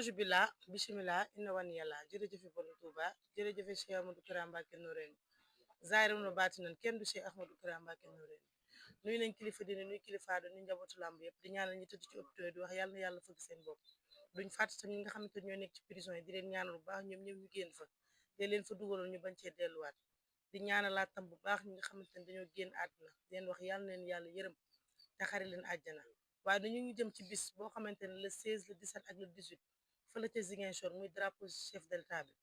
auzu billah bismillah inna wan yàlla jërëjëfe borom Touba jërëjëfe Cheikh Ahmadou Kara Mbacké Noreyni zahiran wa baatinan kenn du Cheikh Ahmadou Kara Mbacké Noreyni nuyu nañ kilifa dina nuy kilifaado nuy njabootu làmb yëpp di ñaanal ñi tëdd ci hôpital yi di wax yàlla na yàlla fëgg seen bopp duñ fàtte tam ñi nga xamante ñoo nekk ci prison yi di leen ñaanal bu baax ñoom ñëpp ñu génn fa de leen fa dugaloon ñu bañ cee delluwaat di ñaanalaat tam bu baax ñi nga xamante ne dañoo génn àdduna di leen wax yàlla leen yàlla yërëm te xari leen àjjana waaye dañu ngi jëm ci bis boo xamante ne le 16 le 17 ak le 18 fële ca Ziguinchor muy drapeau chef de l'état bi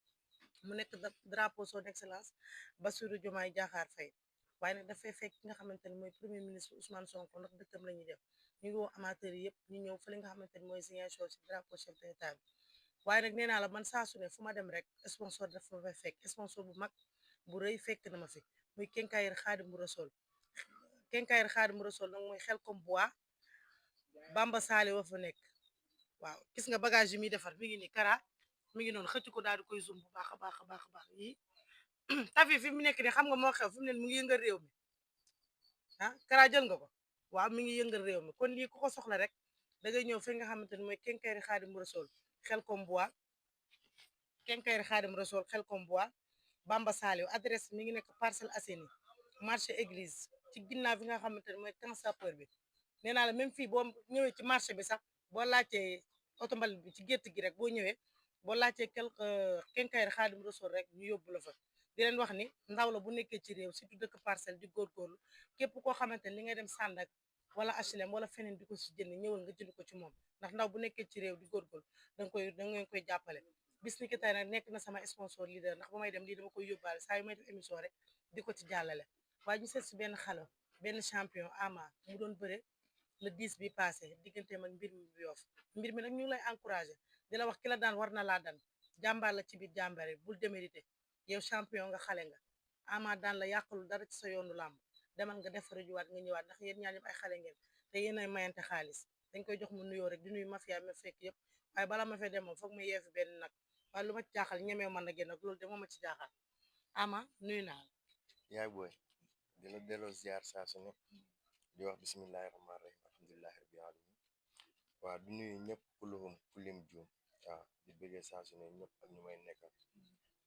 mu nekk drapeau son excellence Bassirou Diomaye Diakhar Faye waaye nag dafay fekk ki nga xamante ne mooy premier ministre Ousmane Sonko ndax dëkkam la ñuy def ñu ngi woo amateurs yi yëpp ñu ñëw fële nga xamante ne mooy Ziguinchor ci drapeau chef de l'état bi waaye nag nee naa la man saa su ne fu ma dem rek sponsor dafa ma fay fekk sponsor bu mag bu rëy fekk na ma fi muy Kenkayri Khadimou Rassoul Kenkayri Khadimou Rassoul nag mooy Xelcom bois Bamba Sali wa fa nekk waaw gis nga bagage yi muy defar mi ngi nii Kara mi ngi noonu xëcc ko daal di koy zoom bu baax a baax a baax a baax yii tafi fi mu nekk nii xam nga moo xew fi mu ne mu ngi yëngal réew mi ah Kara jël nga ko waaw mi ngi yëngal réew mi kon lii ku ko soxla rek da ngay ñëw fi nga xamante ni mooy Kenkayri Khadimou Rassoul Xelcom bois Kenkayri Khadimou Rassoul Xelcom bois Bamba Saliou adresse mi ngi nekk Parcelles Assainies marché église ci ginnaaw bi nga xamante ne mooy camp sapeur bi nee naa la même fii boo ñëwee ci marché bi sax boo laajtee oto mbalit bi ci gétt gi rek boo ñëwee boo laajtee quelque Kenkayri Khadimou Rassoul rek ñu yóbbu la fa di leen wax ni ndaw la bu nekkee ci réew surtout dëkk parcelle di góorgóorlu képp koo xamante ne li ngay dem Sandaga wala HLM wala feneen di ko si jënd ñëwal nga jënd ko ci moom ndax ndaw bu nekkee ci réew di góorgóorlu da ngeen koy jàppale bis ni ki tey nag nekk na sama sponsor leader ndax ba may dem lii dama koy yóbbaale saa yu may def émission rek di ko ci jàllale waaye ñu seet si benn xale benn champion Ama mu doon bëre le 10 bi passé digganteem ak mbir mi bu Yoff mbir mi nag ñu ngi lay encouragé di la wax ki la daan war na laa daan jàmbaar la ci biir jàmbaar yi bul démérité yow champion nga xale nga Ama daan la yàqalul dara ci sa yoonu làmb demal nga defar juwaat nga ñëwaat ndax yéen ñaar ñëpp ay xale ngeen te yéen ay mayante xaalis dañ koy jox mu nuyoo rek di nuyu mafia ma fekk yëpp waaye bala ma fee dem moom foog ma yeefi benn nag waaye lu ma ci jaaxal ñemew man nag yéen nag loolu de moo ma ci jaaxal Ama nuyu naa la yaay booy di la delloo ziar saa su ne di wax bismillahi rahmaani rahim alhamdulillahi rabbil alamin waaw di nuyu ñëpp kulluhum kulim juum waaw di bëggee saa su ne ñëpp ak ñu may nekkal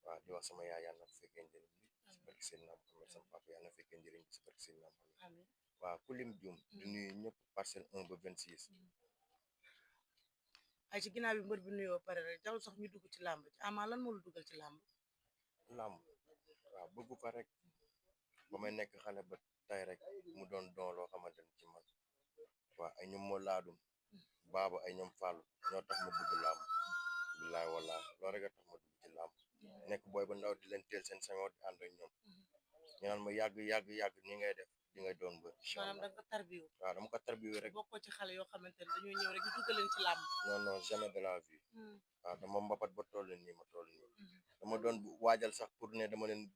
waaw di wax sama yaay yàlla na fekkee njëriñ bi si barke Seydina Muhammad sama papa yàlla na fekkee njëriñ bi si barke Seydina Muhammad amiin waaw kulim juum di nuyu ñëpp parcelle 1 ba 26 ay ci ginnaaw bi mbër bi nuyoo pare rek jarul sax ñu dugg ci làmb ci Ama lan moo la dugal ci làmb làmb waaw bëggu ko rek ba may nekk xale ba tey rek mu doon loo xamante ni ci man waaw ay ñoom moo laadum baaba ay ñoom fàllu ñoo tax ma bëgg làmb billaay wallaay loolu rek a tax ma dugg ci làmb nekk booy ba ndaw di leen teel seen sangoor di ànd ak ñoom ñu naan ma yàgg ni ngay def di ngay doon bër incha maanaam allah da nga tarbiwu waaw dama ko tarbiwu rek bokkoo ci xale yoo xamante ne dañoo ñëw rek ñu dugal leen ci làmb non jamais de la vie waaw dama mbapat ba toll nii ma toll nii dama doon waajal sax pour ne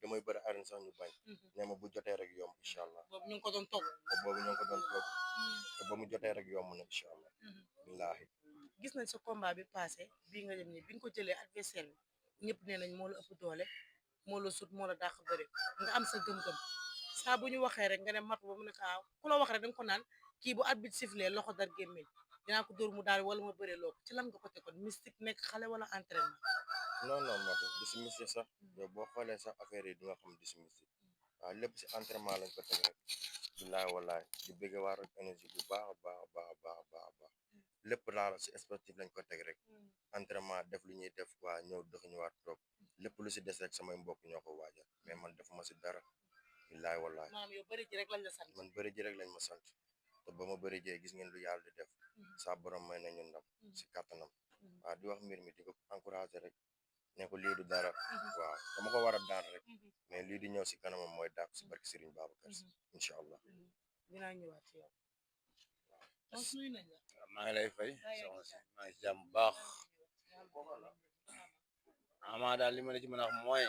damay bëri arène sax ñu bañ ne ma bu jotee rek yomb incha allah boobu ñu ngi ko doon togg te boobu ñoo ko doon toog te ba mu jotee rek yomb na incha allah billaahi gis nañ sa combat bi passé bii nga dem nii bi nga ko jëlee adversaire bi ñëpp nee nañ moo la ëpp doole moo la sut moo la dàq bëri nga am sa gëm-gëm saa bu ñu waxee rek nga ne mat ba mu ne ko ku la wax rek da nga ko naan kii bu arbitre sifflé loxo dar gémmiñ dinaa ko dóor mu daal wala ma bëree loo ko ci lan nga ko tegoon mystique nekk xale wala entraînement non matu di si mystique sax yow boo xoolee sax affaire yi du nga xam di si mystique waaw lépp si entraînement lañ ko teg rek billaay wallaay di bëgg waar ak énergie bu baax a baax a baax a baax a baax a baax lépp daal si sportif lañ ko teg rek entraînement def lu ñuy def waa ñëw dëx ñu waat toog lépp lu si des rek samay mbokk ñoo ko waajal mais man defuma si dara billaay wallaay maanaam yow bëri ji rek lañ la sant man bëri ji rek lañ ma sant te ba ma bëri jee gis ngeen lu yàlla di def saa borom may nañu ndam si kàttanam waaw di wax mbir mi di ko encouragé rek ne ko lii du dara waaw dama ko war a daan rek mais lii di ñëw si kanamam mooy dàq si barke Serigne Babacar Si incha allah dinaa ñëwaat ci yow donc nuyu nañ la maa ngi lay fay soxna si maa ngi si jàmm bu baax Ama daal li ma la ci mën a wax mooy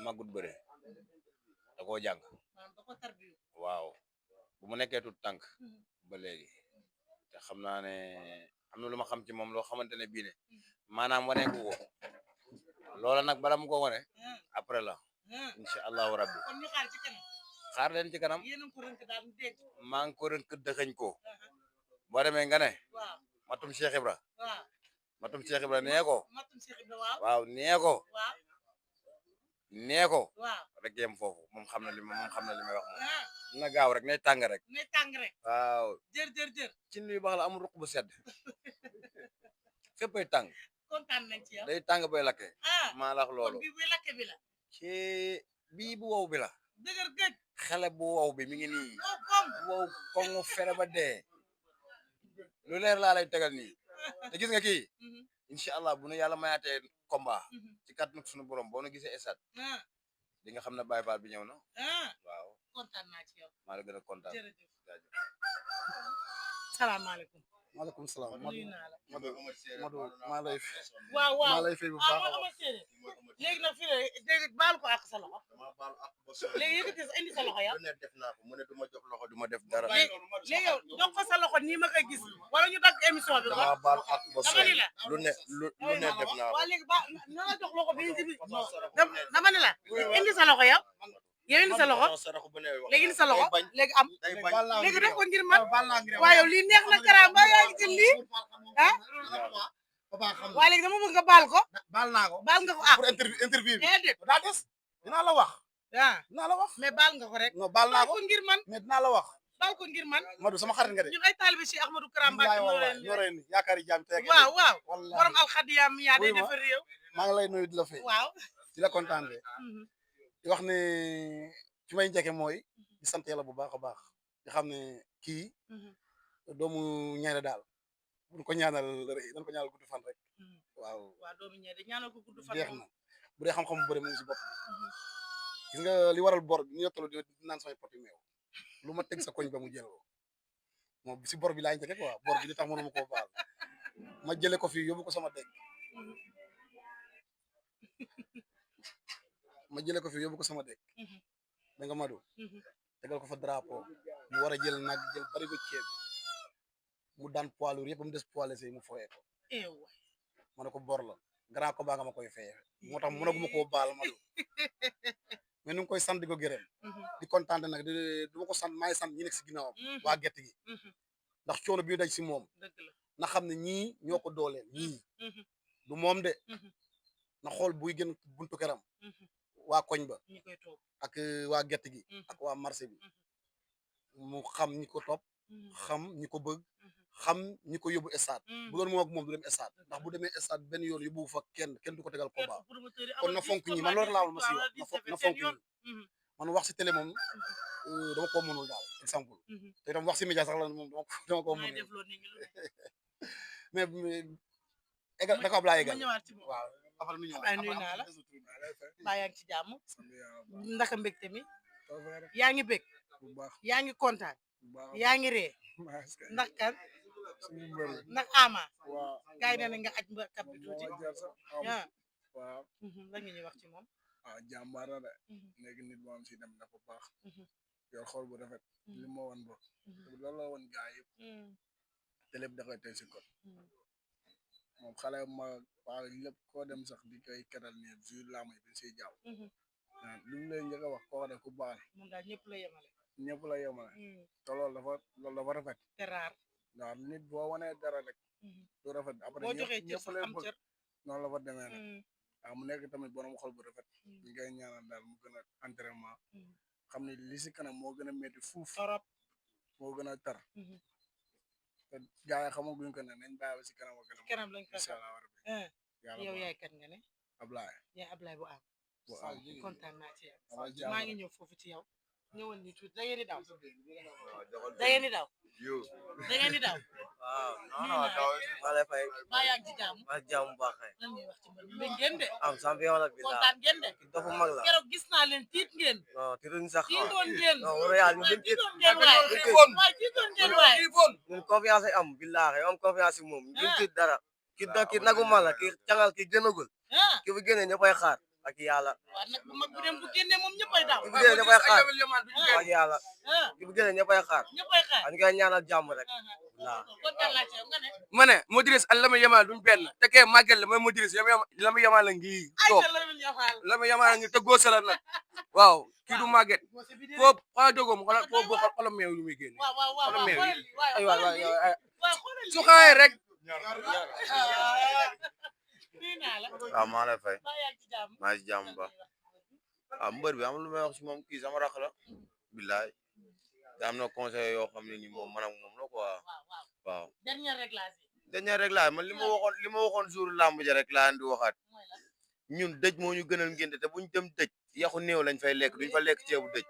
màggut bëre da koo jàng maanaam da ko tarbiyu waaw bu mu nekkee tut tànk ba léegi te xam naa ne am na lu ma xam ci moom loo xamante ne bii ne maanaam waneeku ko loola nag bala mu ko wane après la incha allahu rabbi kon ñu xaar ci kanam xaar leen ci kanam yéen a ko rënk daal dégg maa ngi ko rënk dëxëñ ko boo demee nga ne waaw matum Cheikh Ibra waaw matum Cheikh Ibra nee ko matum Cheikh Ibra waaw waaw nee ko waaw nee ko waaw rek yem foofu moom xam na li may wax moom ah na gaaw rek nay tàng rek ne tàng rek waaw jër ci nuy baax la amul ruq bu sedd féppay tàng kontaan nañ ci yow day tàng bay lakke ah maa la wax kon loolu bii buy lakke bi la ci bii bu wow bi la dëgër gëj xale bu wow bi mi ngi nii wow kom wow kongu fere ba dee lu leer laa lay tegal nii te gis nga kii incha allah bu nu yàlla mayaatee combat ci kàttanu suñu borom boo nu gisee esat ah di nga xam ne Baye Fall bi ñëw na ah waaw kontaan naa ci yow maa la gën a kontaan jërëjëf jaajëf salaamaaleykum maaleykum salaam nuyu naa la Madou maa lay waaw waaw maa lay fay bu baax ah ama séeréer léegi nag fii léegi baal ko ak sa loxo léegi yëkkati sa indi sa loxo yow lu ne def naa ko mu ne du ma jox loxo du ma def dara léegi yow jox ko sa loxo nii ma koy gis wala ñu dagg émission bi dama baal ak ba dama ni la lu ne def naa ko waa léegi ba na la jox loxo bi ci bi dama ni la indi sa loxo yow yow indi sa loxo léegi indi sa loxo léegi am léegi def ko ngir man waaye yow lii neex na Karamba yaa ngi ci lii ah waaye léegi dama bëgg nga baal ko baal naa ko baal nga ko ah pour interview bi déedéet daa des dinaa la wax ah dinaa la wax mais baal nga ko rek non baal naa baal ko ko ngir man mais dinaa la wax baal ko ngir man Madou sama xarit nga de ñun ay taalibe Cheikh Ahmadou Karamba billaay wallaay ñoo rey ni yaakaari jaam tey waaw waaw wallaay borom alxadiyaam yaa day Oui, ma. defar réew maa ngi lay nuyu di la fay waaw di la kontaan de di wax ne fi may njëkke mooy di sant yàlla bu baax a baax di xam ne kii doomu ñaare daal buñ ko ñaanal rëy dañ ko ñaanal gudd fan rek waaw waaw doomu ñee de ñaanal ko gudd fan jeex moom na bu dee xam-xam bu bëri mu ngi si bopp gis nga li waral bor bi ñu yottalu di naan samay poti meew lu ma teg sa koñ ba mu jël ko moom si bor bi laay njëkke quoi bor bi li tax mënuma koo baal ma jële ko fii yóbbu ko sama dëkk ma jële ko fii yóbbu ko sama dëkk da nga Madou tegal ko fa drapeau mu war a jël nag jël barigo ceeb mu daan poids lourd yëpp mu des poids léger mu foyee ko ma ne ko bor la grand combat nga ma koy fayee moo tax mënaguma koo baal Madou mais nu ngi koy sant di ko gërëm di kontaan nag du ma ko sant maa ngi sant ñi nekk si ginnaawam waa gerte gi ndax coono bi daj si moom dëgg la na xam ne ñii ñoo ko dooleel ñii du moom de na xool buy gën buntu këram waa koñ ba ñi koy toog ak waa gerte gi ak waa marché bi mu xam ñi ko topp xam ñi ko bëgg xam ñi ko yóbbu stade bu doon moom ak moom du dem stade ndax bu demee stade benn yoon yóbbu fa kenn du ko tegal combat kon na fonk ñi man loolu laawul ma si wax na fonk ñi man wax si télé moom dama ko mënul daal exemple te itam wax si média sax la moom dama ko mënul mais égal da ko Ablaye égal waaw afal mi ñëw Ablaye nuyu naa la baa yaa ngi ci jàmm ndaka mbégte mi yaa ngi bég yaa ngi kontaan yaa ngi ree ndax kan ndax ama gaay nee na nga aj mba kap bi tuuti ah waaw la nga ñuy wax ci moom jàmbaar la de léegi nit boo am si dem dafa baax yor xool bu rafet li ma woon bo loolu la woon gaa yëpp te lépp da koy tey si kot moom xale ma waa lépp koo dem sax di koy keral ni jour laamu yi bi siy jaaw li mu lay njëkk a wax koo xam ne ku baax moom daal ñëpp la yemale ñëpp la yemale te loolu dafa rafet te raar waaw nit boo wanee dara rek du rafet après boo joxee cër ñëpp sax lay am bëgg cër noonu la fa demee nag waaw mu nekk tamit borom xol bu rafet ñu ngay ñaanal daal mu gën a entraînement xam ne li si kanam moo gën a métti fuuf torop moo gën a tar te gars yi xamaguñ ko ne nañ bàyyi ba si kanam a kanam kanam lañ ko incha allah rabbi yàlla yow baax yaay kan nga ne Ablaye yaay Ablaye bu am bu am kontaan naa ci yow amal jàmm maa ngi ñëw foofu ci yow ñëwal ni tuuti da ngeen di daw da ngeen di daw da ngeen di daw waaw non daw maa lay fay baa yaa ngi ci jàmm maa jàmm bu baax kay lan ñuy wax ci man mbég ngeen de am champion la bi la kontaan ngeen de dafa mag la keroog gis naa leen tiit ngeen non tiituñ sax tiitoon ngeen non wala yàlla ñu waaye duñ tiit tiitoon ngeen waay waaye tiitoon ngeen waay ñun confiance ay am billahi am confiance ci moom duñ tiit dara ki nagu mag la ki cangal ki gënagul ah ki bu génnee ñëppay xaar ak yàlla waaw nag bu mag bu dem bu génnee moom ñëppay daw ki bu génnee ñëppay xaar ak yàlla ah ki bu génnee ñëppay xaar ñëppay xaar ñu koy ñaanal jàmm rek waaw kontaan naa ci yow nga ne ma ne Modric ak Lamine Yamal duñ benn te kee màggal la mooy Modric Lamine Yamal la ngi ay toog sa la ñu xaal Lamine Yamal la ngi te góose la nag waaw kii du màgget foofu xanaa dogom xoolal foofu boo xoolal meew lu muy génne waaw waaw waaw xoolal meew xoolal ay waay waay waaw xoolal su xaayee rek ah waaw maa lay fay Mbaa yaa ngi ci jàmm. maa ngi ci jàmm ba waaw mbër bi amul lu may wax si moom kii sama rakk la billaay te am na conseil yoo xam ne ni moom man ak moom la quoi waaw dernier réglage yi. dernier rek laa man li ma waxoon jour làmb ja rek laa di waxaat mooy lan. ñun dëj moo ñu gënal ngénte te buñ dem dëj yaxu néew lañ fay lekk duñ fa lekk ceebu dëj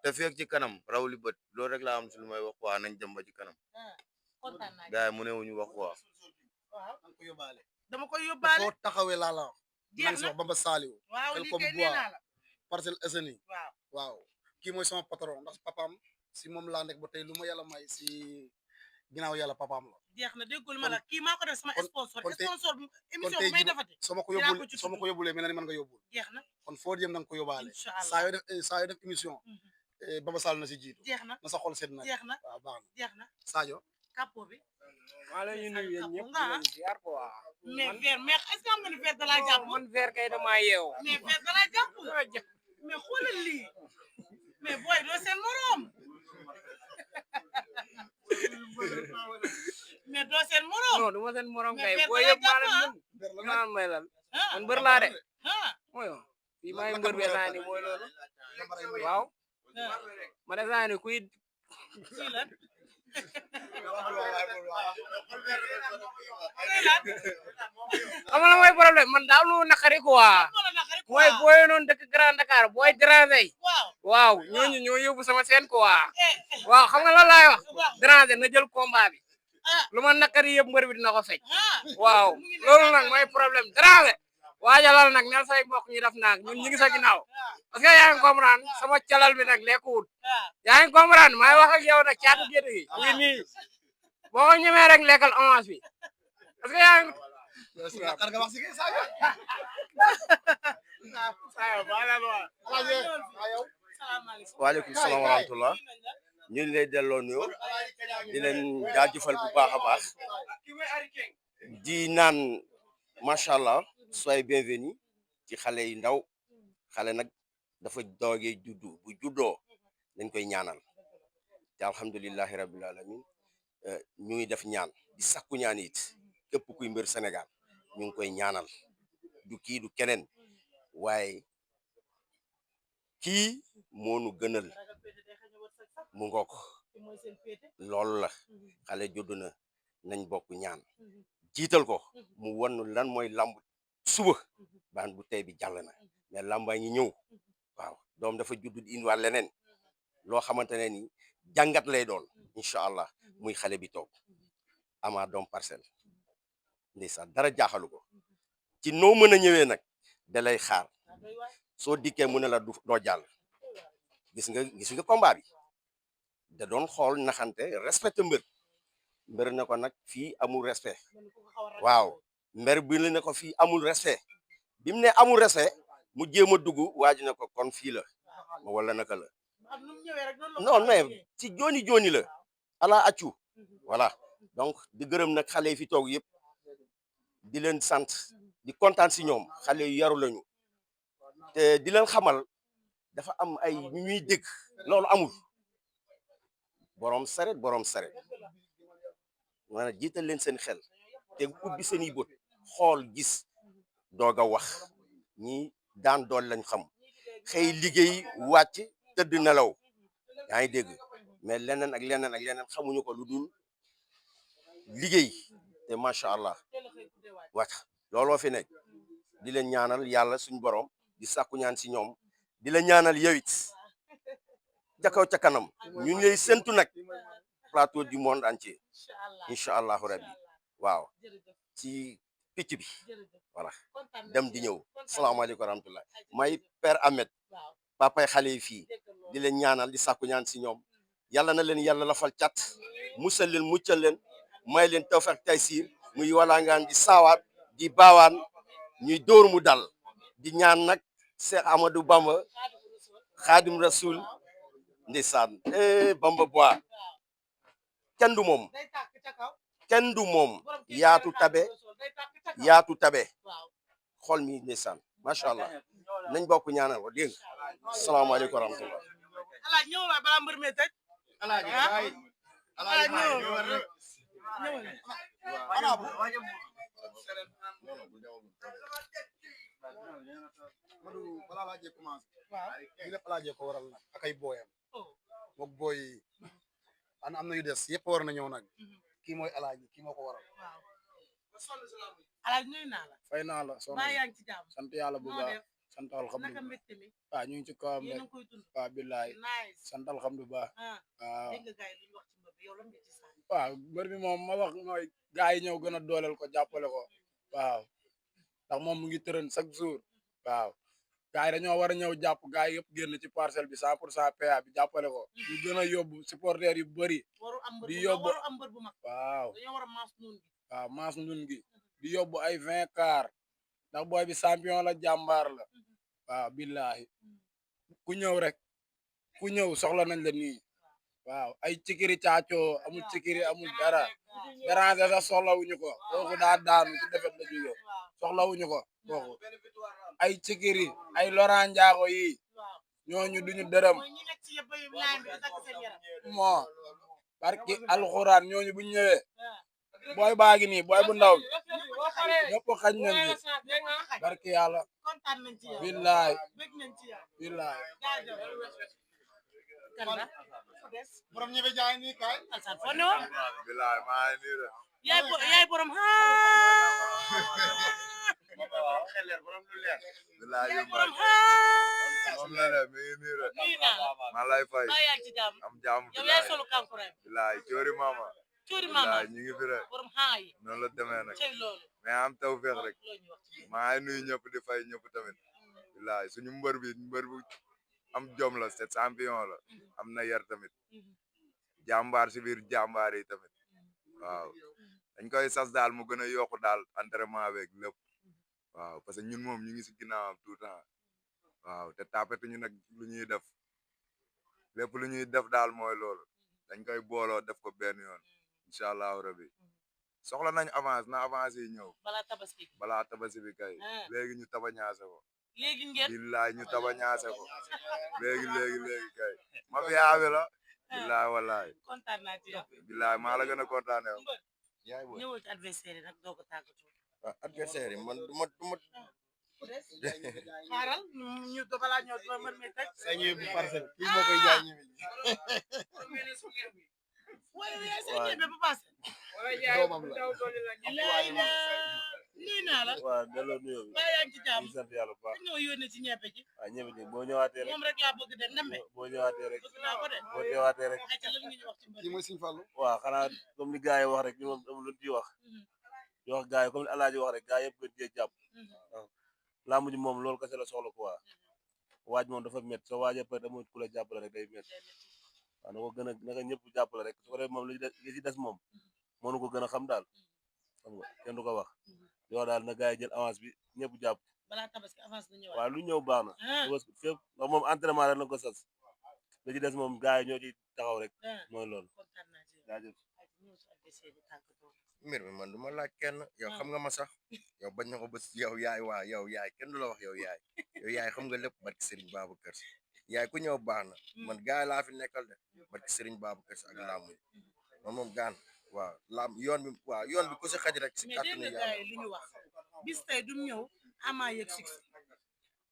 te feek ci kanam raw li bët loolu rek laa am si lu may wax quoi nañ dem ba ci kanam kontaan naa. gars yi mu ne wuñu wax quoi waaw ko yóbbaale dama koy yóbbaale. foo taxawee laa la jeex wax na Bamba Saliou waaw xel lii comme kay nee bois naa la. Parcelles Assainies waaw waaw kii mooy sama patron ndax papaam si moom laa nekk ba tey lu ma yàlla may si ginnaaw yàlla papaam la jeex na déggul ma la kii maa ko def sama sponsor kon tey- sponsor émission tey bi may jii defati. soo ma ko dinaa ko yóbbul ci soo ma ko yóbbulee mel na ni mën nga yóbbul jeex na kon foo jëm na nga ko yóbbaale incha allah saa yoo def émission Bamba Saliou na si jiitu jeex na na sa xol sedd na jeex na waaw baax na jeex na Sadio capot bi. maa la ñu nuyu yéen ñëpp di nga leen ziar quoi mais verre mais est-ce que xam nga ni verre da laa jàpp. man verre kay damaa yeewu mais verre da laa jàpp. mais xoolal lii mais booy doo seen morom. mais doo seen morom. non du ma seen morom mais kay verre boo da laa yëpp maa jàpp, leen mën naan may lan ah man mbër laa de ah mooy fii maay mbër bi saa ni mooy loolu waaw ma ne saa ni kuy kii lan. xam nga la mooy problème man daa lu naqari quoi mooy booy noonu dëkk Grand Dakar booy déranger yi waaw ñooñu ñoo yóbbu sama seen quoi waaw xam nga lan laay wax déranger na jël combat bi lu ma naqari yëpp mbër bi dina ko fecc waaw loolu nag mooy problème déranger waajalal nag nel say mbokk ñu def naag ñun ñu ngi sa ginnaaw parce que yaa ngi comprendre sama calal bi nag lekkuwut yaa ngi comprendre maay wax ak yow nag caatu gétt gi mu ngi nii boo ko ñemee rek lekkal avance bi parce que yaa ngi naqar nga wax si kay Sadio waaleykum salaam wa rahmatullah ñu ngi lay delloo nuyoo di leen jaajëfal bu baax a baax di naan macha allah soyez bienvenue ci xale yu ndaw xale nag dafa doogee juddu bu juddoo dañ koy ñaanal te alhamdulillahi rabbil alamin ñu ngi def ñaan di sakku ñaan it képp kuy mbër Sénégal ñu ngi koy ñaanal du kii du keneen waaye kii moonu gënal mu ngook loolu la xale judd na nañ bokk ñaan jiital ko mu won lan mooy lamb suba baan bu tey bi jàll na mais lambaa ngi ñëw waaw doom dafa judd di indiwaat leneen loo xamante ne ni jàngat lay doon incha allah muy xale bi toog ama doom Parcelles ndeysaan dara jaaxalu ko ci noo mën a ñëwee nag da lay xaar soo dikkee mu ne la du doo jàll gis nga combat bi da doon xool naxante respecté mbër ne ko nag fii amul respect waaw mbër bi la ne ko fii amul respect bi mu ne amul respect mu jéem a dugg waaj ne ko kon fii la ma wala naka la non mais ci jooni la ala accu voilà donc di gërëm nag xale yi fi toog yëpp di leen sant di kontaan si ñoom xale yu yaru lañu te di leen xamal dafa am ay ñu ñuy dégg loolu amul borom saret maanaam jiital leen seen xel te ubbi seen i bët xool gis doog a wax ñi daan dool lañ xam xëy liggéey wàcc tëdd nelaw yaa ngi dégg mais leneen ak leneen xamuñu ko lu dul liggéey te macha allah wàcc looloo fi nekk di leen ñaanal yàlla suñu borom di sàkku ñaan si ñoom di la ñaanal yow it ca kaw ca kanam ñu ngi lay séntu nag plateau du monde entier incha allahu rabbi waaw ci picc bi voilà dem di ñëw salaamaaleykum wa rahmatullah may père Ahmed papay xale yi fii di leen ñaanal di sàkku ñaan si ñoom yàlla na leen yàlla lafal cat musal leen muccal leen may leen tawfeex taysiir muy walangaan di saawaat di baawaan ñuy dóor mu dal di ñaan nag Cheikh Amadou Bamba Khadim Rasoul ndeysaan Bamba bois kenn du moom yaatu tabe xol mi ndeysaan macha allah nañ bokk ñaanal ko dégg nga salaamaaleykum wa rahmatullah ala ñëw la balaa mbër mi tëj ala ñëw Madou balaa laajee commencé waaw lii lépp laajee ko waral nag ak ay booyam oh mook booy yi am na yu des yëpp war na ñëw nag kii mooy alaaji kii moo ko waral waaw alaaj nuyu naa la fay naa la soxna baa si yaa ngi ci jàmm sant yàlla bu noo baax def sant naka alhamdulilah mbégte mi waaw ñu ngi ci kawam yéen a rek ngi koy dund waaw billaay nice sant alhamdulilah ah waaw dégg nga gars yi lu ñu wax ci mbër bi yow lan nga ci sànni waaw mbër bi moom ma wax mooy gars yi ñëw gën a dooleel ko jàppale ko waaw ndax moom mu ngi tërën chaque jour waaw gars yi dañoo war a ñëw jàpp gars yi yëpp génn ci parcelle bi 100% PA bi jàppale ko ñu gën a yóbbu supporters yu bëri waru am mbër di bu yóbbu waru am mbër bu mag waaw dañoo war a maas noonu gi waaw maas ndun gi di yóbbu ay 20 car ndax booy bi champion la jàmbaar la waaw billahi ku ñëw rek ku ñëw soxla nañ la nii waaw ay cikiri caacoo amul cikiri amul dara déranger sax soxlawuñu ko kooku daa daanu ci defet la jóge soxlawuñu ko kooku ay cikiri ay Laurent Ndiago yi ñooñu duñu dërëm mooy ñi nekk ci yëpp yu laan bi takk seen yaram moo barki alxuraan ñooñu buñ ñëwee booy baa ngi nii booy bu ndaw bi ñëpp xañ nañ ci barki yàlla kontaan nañ ci yow billaay bëgg nañ ci yow billaay jaajëf kan la des borom ñebe jaay nii kaay alsan foo ne woon bilaay maa ngi nii de yaay borom bilaay yaay yu borom moom la de mi ngi nii de nuyu naa la maa lay fay baa yaa ngi ci jàmm am jàmm yow yaay solu kankurang bilaay coori mama cuuri mama bilaay ñu ngi fi de borom yi noonu la demee nag cey loolu mais am taw feex rek loo ñu wax ci maa ngi nuyu ñëpp di fay ñëpp tamit bilaay suñu mbër bu am jom la c'est champion la am na yar tamit jàmbaar si biir jàmbaar yi tamit waaw dañ koy sas daal mu gën a yokku daal entraînement beeg lépp waaw parce que ñun moom ñu ngi si ginnaawam tout le temps waaw te tapetuñu nag lu ñuy def lépp lu ñuy def daal mooy loolu dañ koy booloo def ko benn yoon incha allahu rabi soxla nañ avance na avance yi ñëw balaa tabaski balaa tabaski bi kay léegi ñu tabañaase ko léegi ngeen billaay ñu tabañaase ko léegi kay mafia bi la billaay wallaay kontaan naa ci yow billaay maa la gën a kontaane mbër yaay booy ñëwal ci adversaire yi nag doo ko tàggatoo adversaire yi man du ma xaaral ñu balaa ñëw ba mën mi tëj sa ñëw bi parcelle kii moo koy jaay ñebe waaye yaay sa ñebe ba passé doomam la laay la nuyu naa la waaw delloo nuyoo bi baa yaa ngi ci jàmm di sant yàlla bu baax ñoo yónnee ci ñebe ji waaw ñebe ji boo ñëwaatee rek moom rek laa bëgg de ndambe boo ñëwaatee rek bëgg naa ko de boo teewaatee rek ay ca lan nga ñu wax ci mbër kii mooy Sëñ Fallu waaw xanaa comme li gars yi wax rek ñu moom amul lu ñu ciy wax di wax gars yi comme li Alaaji wax rek gars yëpp gën cee jàpp waaw làmb ji moom loolu kese la soxla quoi waaj moom dafa métti soo waajee peut être amul ku la jàppale rek day métti waaw na ko gën a naka ñëpp jàppale rek su ko defee moom li ci des moom mënu ko gën a xam daal xam nga kenn du ko wax yow daal na gars yi jël avance bi ñëpp jàpp balaa tabaski avance na ñëwaat waaw lu ñëw baax na parce que fépp ndax moom entraînement rek la ko sas li ci des moom gars yi ñoo ci taxaw rek mooy loolu kontaan naa ci yow jaajëf ñëw ci adversaire yi tàggatoo mbir mi man du ma laaj kenn yow xam nga ma sax yow bañ na ko bés yow yaay waa yow yaay kenn du la wax yow yaay xam nga lépp barki Serigne Babacar Sy yaay ku ñëw baax na man gaay laa fi nekkal de barki Serigne Babacar Sy ak laamu yi man moom gaan waaw laam yoon bi ku si xaj rek si mais kàttanu dégg nga yàlla gars yi li ñu wax bis tey du ñëw ama yëg succès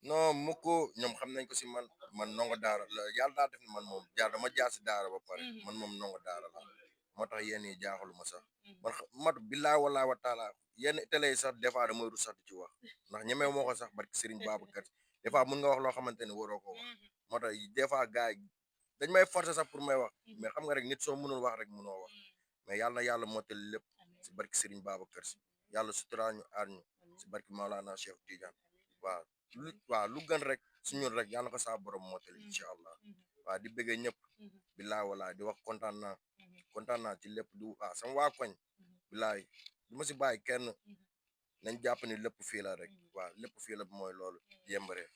non mu ko ñoom xam nañ ko si man ndongo daara la yàlla daa def ni man moom dama jaar si daara ba pare man moom ndongo daara la moo tax yéen yi jaaxaluma sax man matu billaay wallaay wa taala yenn télé yi sax des fois damay rus sax di ci wax ndax ñemee moo ko sax barki Serigne Babacar des fois mun nga wax loo xamante ne waroo ko wax moo tax des fois gars yi dañ may forcer sax pour may wax mais xam nga rek nit soo mënul wax rek mënoo wax mais yàlla na yàlla mottali lépp si barki Serigne Babacar Sy yàlla suturaa ñu aar ñu si barki Maolana Cheikh Tidiane waaw lu gën rek su ñun rek yàlla na ko saa borom mottali incha allah waaw di bëggee ñëpp billaay wallaay di wax kontaan naa ci lépp du sama waa koñ billaay du ma si bàyyi kenn nañ jàpp ni lépp fii la rek waaw lépp fii la mooy loolu yembaree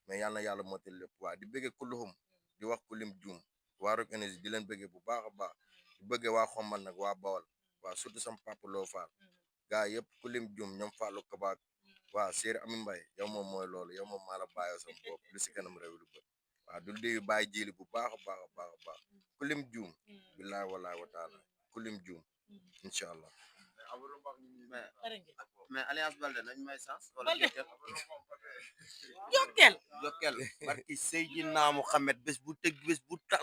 mais yàlla na yàlla mottali lépp waaw di bëggee kulluhum di wax ku lim juum waa Rock Énergie di leen bëggee bu baax a baax di bëggee waa Xombal nag waa Bawol waaw surtout sama papa Loo Fall gaa yëpp ku lim juum ñoom Fallou Kabaak waaw Séeri Ami Mbay yow moom mooy loolu yow moom maa la bàyyoo sama bopp lu si kanam réew lu bët waaw du déyu bàyyi jili bu baax a baax ku lim juum billaay wallaay wa taala ku lim juum incha allah mais Alliance Baldé nañ may sens wala Baldé. Jokkel Jokkel Jokkel barki Seydina Mohamed bés bu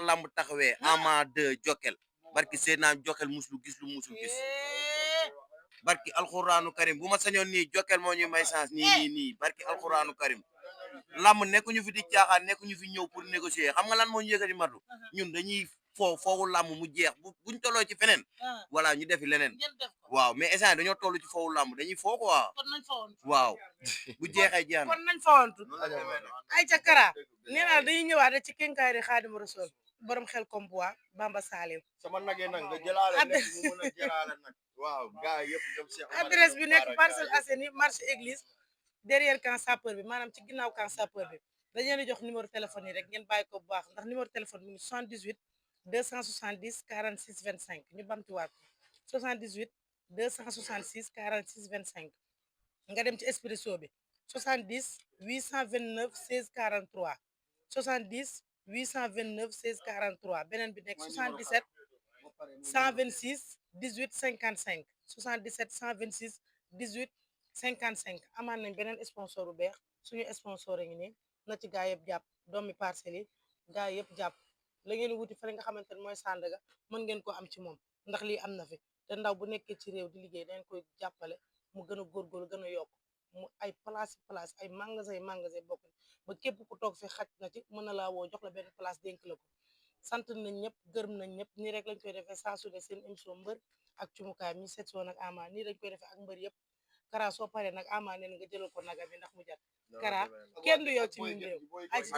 lamb taxawee Ama 2 Jokkel barki Seydina Jokkel muslu gis lu musul gis barki alxuraanu karim bu ma sañoon nii Jokkel moo ñuy may sens nii barki alxuraanu karim lamb nekkuñu fi di caaxaan nekkuñu fi ñëw pour négocier xam nga lan moo ñu yëkkati matu ñun dañuy foofu lamb mu jeex buñ tolloo ci feneen voilà ñu defi leneen waaw mais instant dañoo toll ci foofu lamb dañuy foo quoi waaw bu jeexee jeex na kon nañ fawantu ay ca kara nee naa dañuy ñëwaat rek ci kenkaari Xaadimu Rasuul borom xel comme bois Bamba Salim sama nag yi nag nga jëlaale nekk mu mën a jëlaale nag waaw gars yëpp dem si adresse bi nekk Parcelles Assainies marché église derrière camp sapeur bi maanaam ci ginnaaw camp sapeur bi dañ leen di jox numéro téléphone yi rek ngeen bàyyi ko bu baax ndax numéro téléphone bi 78 270 46 25 ñu bamtuwaat 78 266 46 25 nga dem ci Expresso bi 70 829 16 43 70 829 16 43 beneen bi nekk 77 126 18 55 77 126 18 55 amaan nañ beneen sponsor bu beex suñu sponsor ngi nii na ci gaa yëpp jàpp doomi Parcelles yi gaa yëpp jàpp la ngeen wuti fa nga xamante ne mooy Sandaga mën ngeen ko am ci moom ndax lii am na fi te ndaw bu nekkee ci réew di liggéey dañ koy jàppale mu gën a góorgóorlu gën a yokk mu ay place ay magasin bokk ba képp ku toog fi xaj na ci mën na laa woo jox la benn place dénk la ko sant nañ ñëpp gërëm nañ ñëpp nii rek lañ koy defee saa su ne seen émission mbër ak cumukaay mi seet soo nag Ama nii lañ koy defee ak mbër yëpp Kara soo paree nag Ama neen nga jëlal ko naga bi ndax mu jat Kara kenn du yow ci mim réew ay ci